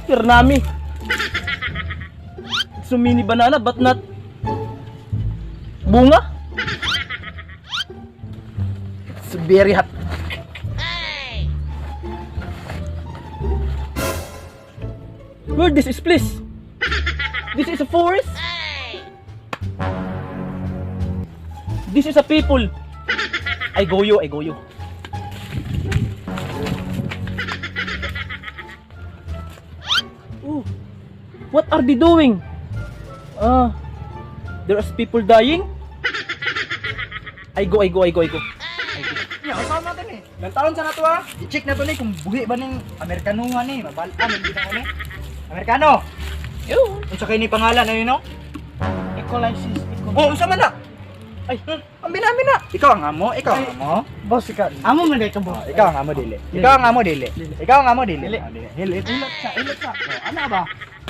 Pirnami. It's a mini banana but not bunga. It's very hot. Where this is, please? This is a forest? This is a people. I go you, I go you. Oh, what are they doing? Ah, there is people dying. I go, I go, I go, I go. Nya, usaha natin eh. Ilang taon sa nato ah. I-check na to ni kung buhi ba ning Amerikanuhan ni. Mabalaan hindi na ko ni. Amerikano. Yo, Unsa kay ni pangalan ano no? equalizes. Oh, unsa man na? Ay, Ang binami na. Ikaw ang amo, ikaw ang amo. Boss, ikaw. Amo man ka, boss. Oh, ikaw ang amo dili. Ikaw ang amo dili. Ikaw ang amo dili. Dili. Oh, dili. Dili. Hilot sa, hilot sa. Oh, ana ba?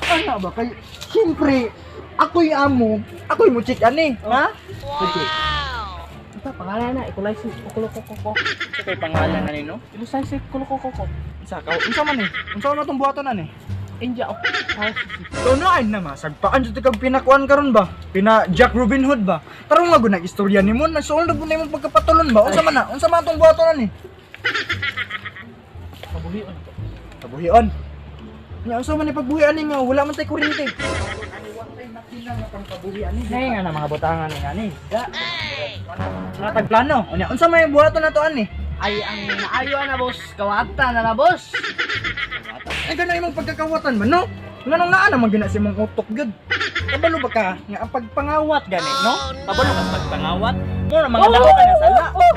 Ana ba kay siyempre ako'y amo, ako'y mo check ani, ha? Sige. Ito, pangalan na, equalizes. Kukulokokoko. Unsa kay pangalan ani no? Equalizes, kulokokoko. Unsa ka? Unsa man ni? Unsa man tong buhaton ani? India, oh. Tunaan na masagpaan jud kag pinakuan karon ba? Pina Jack Robin Hood ba? Tarong nga gud nag-istorya nimo, nagsuol na gud nimo pagkapatulon ba? Unsa man na? Unsa man tong buhaton ani? Kabuhion to. Kabuhion. Nya unsa man ni pagbuhi ani nga wala man tay kuryente. Ani wa tay makina nga pangkabuhi ani. Nay nga na mga butangan ni ani. Da. Mga tagplano. Unya unsa may buhaton nato ani? Ay, ang naayo na boss, kawata na na boss. Ay ganun imong pagkakawatan man no? Nganong naa naman gina sa imong utok gyud. Kabalo ba ka nga ang pagpangawat gani no? Kabalo ka sa pagpangawat? Mo na mga dako ka na sala. Oh,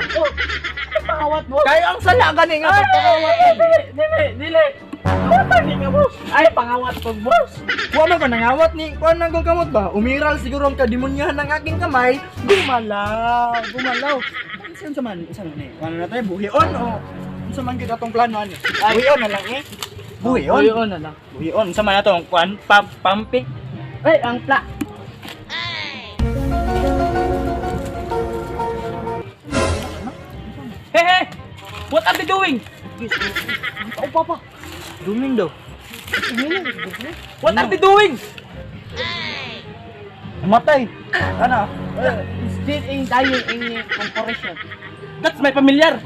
pangawat boss. Kayo ang sala gani nga pagpangawat. Dili, dili, dili. Kawata ni nga boss. Ay, pangawat ko boss. Wa man ko nangawat ni kuan nang kong kamot ba? Umiral siguro ang kademonyahan ng aking kamay. Gumalaw, gumalaw. Unsa unsa man, unsa man ni? Kuan na tayo buhion o unsa man gyud atong plano ani? Buhion na lang eh. Buhion. Buhion na lang. Buhion unsa man atong kuan pampi. Ay, ang pla. Hey, hey! What are they doing? Oh papa. Duming daw. What are they doing? Namatay. Ana. Still in dying in corporation. That's my familiar.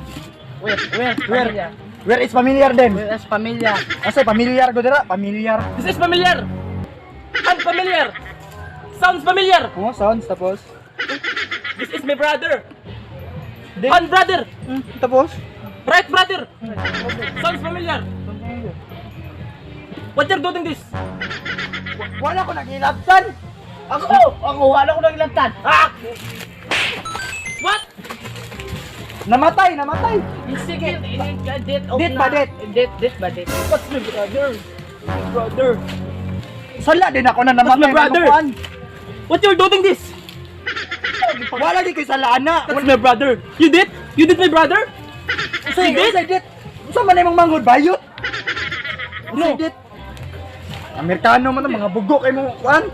Where? Where? Pamilya. Where is familiar then? Where is pamilya? Asa familiar ko dira? Familiar. This is familiar. Unfamiliar. Sounds familiar. Oh, sounds tapos. This is my brother. Then- One brother. Tapos. Right brother. Sounds familiar. What you're doing this? Wala ko nagilabtan. Ako! Ako, wala ko naglantan. Ah! What? Namatay, namatay. Sige, death of Death ba, na- death? Death, death ba, death? What's my brother? My brother. Sala din ako na namatay. That's my brother. ng kuan. What you're doing this? Wala di ko'y salaan na. That's my brother. You did? You did my brother? Unsay You did? unsay dit? Unsa man imong manghod bayot? No. Unsay dit? Amerikano man ang mga bugo kay mo kuan.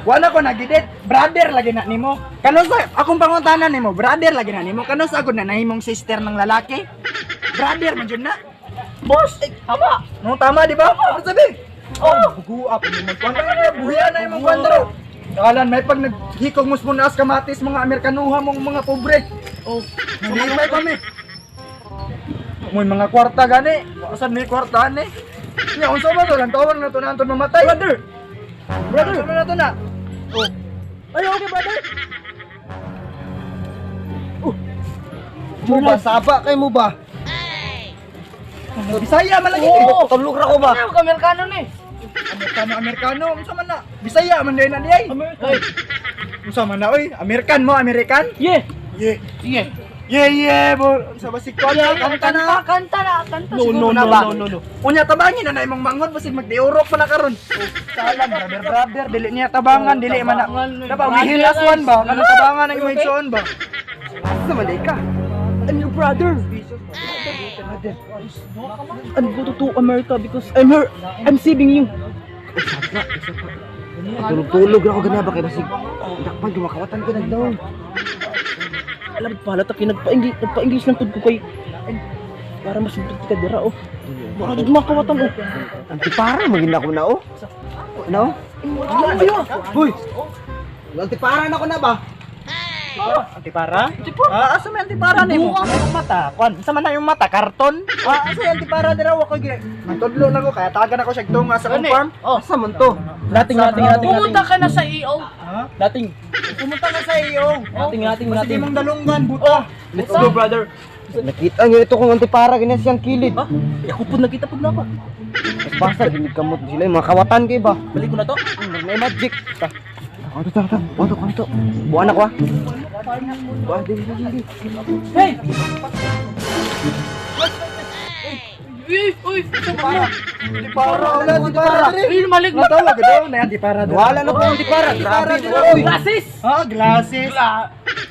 Wala ko nagidit. Brother lagi na nimo. Kano sa akong pangutanan nimo, brother lagi na nimo. Kano sa ako na nahimong sister ng lalaki? Brother man jud na. Boss! Tama! No, tama di ba? Ano sabi? Oh, bugo up imong kuan. Ay, buhian na imong kuan daro. Kalan may pag naghikog mo sa kamatis mga Amerikanuha mong mga pobre. Oh, Nalipay kami. May mga kwarta gani. Saan may kwarta ani? Nya unsa ba to lang tawag na to na anton mamatay. Brother. Brother, unsa na to na? Oh. Are you okay, brother? Mo ba saba kay mo ba? Bisaya man lagi eh. Oo. Tulog ra ko ba? Ano, Amerikano ni? Amerikano Amerikano unsa man na? Bisaya man din na di ay. American. Unsa man na oy? American mo, American? Yeah. Yeah. Sige. Yeah, yeah, bo. Unsa ba si Kwan? Kanta na. Kanta na, kanta. No, siguro no, na no, ba? no, no, no. Unya tabangin na na imong manghod basig magdiurok pa na karon. Salan brother brother dili niya tabangan dili man na. Tabangan, eh. Dapat wihilas one ba kanang tabangan ang imong igsoon ba. Sa malay ka. I'm your brother. Brother. I'm go to America because I'm her. I'm saving you. Tulog-tulog ako ganyan ba kay basig. Dakpan gumakawatan ko nagdaw. Alam pala ta kay nagpa-English, nagpa-English lang tud ko kay. Para mas ka dira oh. Mura jud mga kawatan oh. Antipara magin ako na oh. No? Hoy. Antipara na ko na ba? Antipara? Ah, asa may antipara nimo? Ano yung mata? Kwan, sa man na yung mata karton? Ah, asa yung antipara dira wa ko gi. Magtudlo na ko kaya tagan ako siya tunga sa akong farm. Oh, asa man to? Nating nating nating nating. Pumunta ka na sa EO. Nating. Pumunta ka sa iyo. Nating nating Sige nating. mong dalunggan buta. Let's go, brother. Nakita niyo ito kung antipara ganyan siyang kilid. Ha? Eh, ako po nakita po na ako. Mas basta ginig kamot sila yung mga kawatan kay ba? Balik ko na to. May magic. Ta. Ano ta ta? Ano ano to? Buwan ako ah. Buwan di di di. Hey! Uy, uy, ito ba? Antipara, wala antipara. Uy, malig mo. Natawag daw na antipara dira. Wala na po ang antipara. Antipara Grabe. dira. Oy. Glasses! Ah, glasses.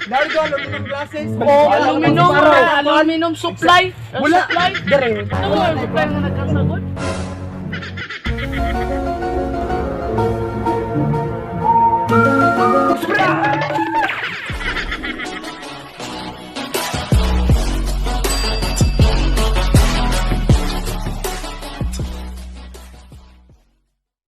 Dahil ko aluminum glasses. Oh, aluminum, aluminum supply. Wala. Supply. Dire. Ano mo, supply nga nagkasagod?